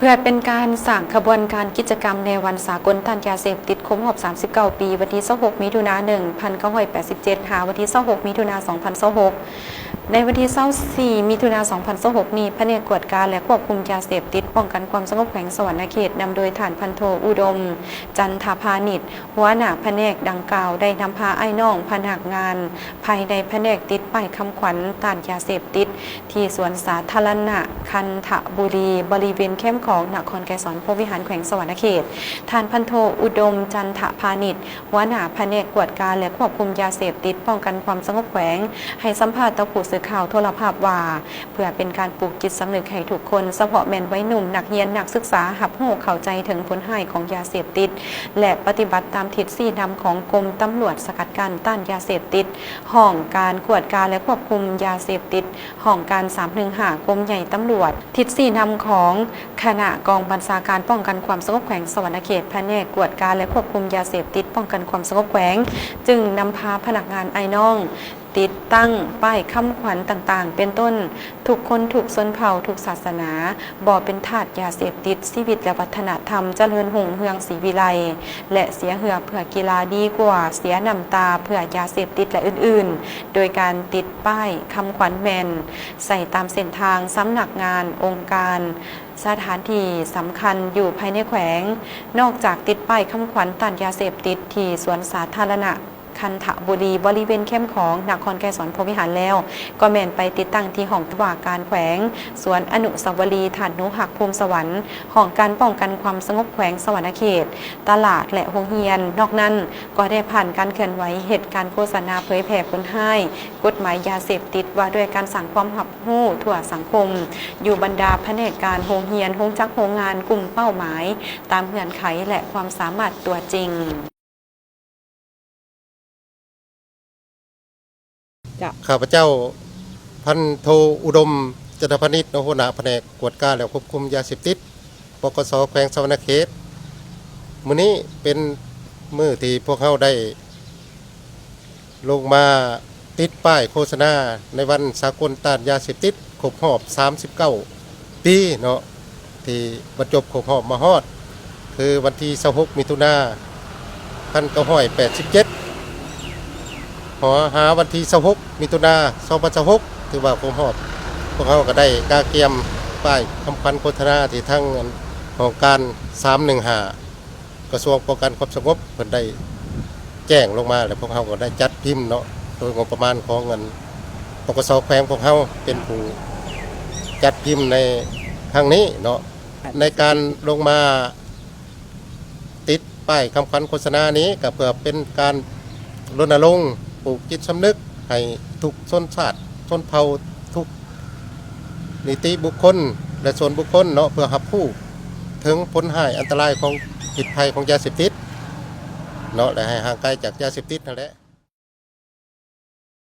ເພື່ອເປັນການສ້າງຂະບວນການກິດຈະກຳໃນວັນສາກົນຕ້ານຢາເສບຕິດຄົບຮອບສາມສິບເກົ້າປີ ວັນທີຊາວຫົກ ມິຖຸນາ ໜຶ່ງພັນເກົ້າຮ້ອຍແປດສິບເຈັດ ຫາວັນທີຊາວຫົກ ມິຖຸນາ ສອງພັນຊາວຫົກ ໃນວັນທີຊາວສີ່ ມິຖຸນາ ສອງພັນຊາວຫົກນີ້ ພະແນກກວດກາ ແລະ ຄວບຄຸມຢາເສບຕິດ ປ້ອງກັນຄວາມສະຫງົບແຂວງສະຫວັນນະເຂດ ນຳໂດຍທ່ານພັນໂທ ອຸດົມ ຈັນທະພານິດ ຫົວໜ້າພະແນກດັ່ງກ່າວ ໄດ້ນຳພາອ້າຍນ້ອງພະນັກງານພາຍໃນພະແນກຕິດປ້າຍຄຳຂວັນຕ້ານຢາເສບຕິດ ທີ່ສວນສາທາລະນະຄັນທະບູລີ ບໍລິເວນແຄມຂອງນະຄອນໄກສອນພົມວິຫານ ແຂວງສະຫວັນນະເຂດ. ທ່ານພັນໂທ ອຸດົມ ຈັນທະພານິດ ຫົວໜ້າພະແນກກວດກາ ແລະ ຄວບຄຸມຢາເສບຕິດ ປ້ອງກັນຄວາມສະຫງົບແຂວງ ໃຫ້ສຳພາດຕໍ່ຜູ້ສື່ຂ່າວໂທລະພາບວ່າ ເພື່ອເປັນການປູກຈິດສຳນຶກໃຫ້ທຸກຄົນ, ສະເພາະແມ່ນໄວໜຸ່ມ, ນັກຮຽນ, ນັກສຶກສາ ຮັບຮູ້ເຂົ້າໃຈເຖິງຜົນຮ້າຍຂອງຢາເສບຕິດ ແລະ ປະຕິບັດຕາມທິດຊີ້ນຳຂອງກົມຕຳຫຼວດສະກັດກັ້ນຕ້ານຢາເສບຕິດ, ຫ້ອງການກວດກາ ແລະ ຄວບຄຸມຢາເສບຕິດ, ຫ້ອງການສາມໜຶ່ງຫ້າ ກົມໃຫຍ່ຕຳຫຼວດ, ທິດຊີ້ນຳຂອງຄະນະກອງບັນຊາການປ້ອງກັນຄວາມສະຫງົບແຂວງສະຫວັນນະເຂດ, ພະແນກກວດກາ ແລະ ຄວບຄຸມຢາເສບຕິດ ປ້ອງກັນຄວາມສະຫງົບແຂວງ ຈຶ່ງນຳພາພະນັກງານອ້າຍນ້ອງ ຕິດຕັ້ງປ້າຍຄຳຂວັນຕ່າງໆ ເປັນຕົ້ນ ທຸກຄົນ ທຸກຊົນເຜົ່າ ທຸກສາສະໜາ ບໍ່ເປັນທາດຢາເສບຕິດ, ຊີວິດ ແລະ ວັດທະນະທຳ ຈະເລີນຮຸ່ງເຮືອງສີວິໄລ ແລະ ເສຍເຫື່ອເພື່ອກິລາ ດີກວ່າເສຍນ້ຳຕາເພື່ອຢາເສບຕິດ ແລະ ອື່ນໆ ໂດຍການຕິດປ້າຍຄຳຂວັນແມ່ນໃສ່ຕາມເສັ້ນທາງ, ສຳນັກງານ, ອົງການ, ສະຖານທີ່ສຳຄັນຢູ່ພາຍໃນແຂວງ. ນອກຈາກຕິດປ້າຍຄຳຂວັນຕ້ານຢາເສບຕິດທີ່ສວນສາທາລະນະ ຄັນທະບູລີ ບໍລິເວນແຄມຂອງນະຄອນໄກສອນພົມວິຫານແລ້ວ, ກໍແມ່ນໄປຕິດຕັ້ງທີ່ຫ້ອງວ່າການແຂວງ, ສວນອະນຸສາວະລີທ່ານໜູຮັກ ພູມສະຫວັນ, ຫ້ອງການປ້ອງກັນຄວາມສະຫງົບແຂວງສະຫວັນນະເຂດ, ຕະຫຼາດ ແລະ ໂຮງຮຽນ. ນອກນັ້ນກໍໄດ້ຜ່ານການເຄື່ອນໄຫວເຮັດການໂຄສະນາເຜີຍແຜ່ຜົນຮ້າຍກົດໝາຍຢາເສບຕິດ ວ່າດ້ວຍການສ້າງຄວາມຮັບຮູ້ທົ່ວສັງຄົມ ຢູ່ບັນດາພະແນກການ, ໂຮງຮຽນ, ໂຮງຈັກ, ໂຮງງານ, ກຸ່ມເປົ້າໝາຍ, ຕາມເງື່ອນໄຂ ແລະ ຄວາມສາມາດຕົວຈິງ. ເຈົ້າ. ຂ້າພະເຈົ້າ ພັນໂທ ອຸດົມ ຈັນທະພານິດ ເນາະ ຫົວໜ້າພະແນກກວດກາ ແລະ ຄວບຄຸມຢາເສບຕິດ ປກສ ແຂວງສະຫວັນນະເຂດ. ມື້ນີ້ເປັນມື້ທີ່ພວກເຮົາໄດ້ລົງມາ ຕິດປ້າຍໂຄສະນາໃນວັນສາກົນຕ້ານຢາເສບຕິດຄົບຮອບສາມສິບເກົ້າປີເນາະ ທີ່ບັນຈົບຄົບຮອບມາຮອດ ຄືວັນທີຊາວຫົກ ມິຖຸນາ ພັນເກົ້າຮ້ອຍແປດສິບເຈັດ ຫາ ຫາວັນທີຊາວຫົກ ມິຖຸນາ ສອງພັນຊາວຫົກ ຖືວ່າຄົບຮອບ. ພວກເຮົາກໍໄດ້ກະກຽມປ້າຍຄຳຂວັນໂຄສະນາທີ່ທາງ ອັນ ຫ້ອງການສາມໜຶ່ງຫ້າ ກະຊວງປ້ອງກັນຄວາມສະຫງົບເພິ່ນໄດ້ແຈ້ງລົງມາ ແລະ ພວກເຮົາກໍໄດ້ຈັດພິມເນາະ ໂດຍງົບປະມານຂອງ ອັນ ປກສ ແຂວງພວກເຮົາເປັນຜູ້ຈັດພິມໃນຄັ້ງນີ້ເນາະ. ໃນການລົງມາຕິດປ້າຍຄຳຂວັນໂຄສະນານີ້ ກະເພື່ອເປັນການ ລົນນະລົງ ປູກຈິດສຳນຶກໃຫ້ທຸກຊົນຊາດ ຊົນເຜົ່າ ທຸກນິຕິບຸກຄົນ ແລະ ສ່ວນບຸກຄົນເນາະ ເພື່ອຮັບຮູ້ເຖິງຜົນຮ້າຍອັນຕະລາຍຂອງພິດໄພຂອງຢາເສບຕິດເນາະ ແລະ ໃຫ້ຫ່າງໄກຈາກຢາເສບຕິດນັ້ນແຫຼະ.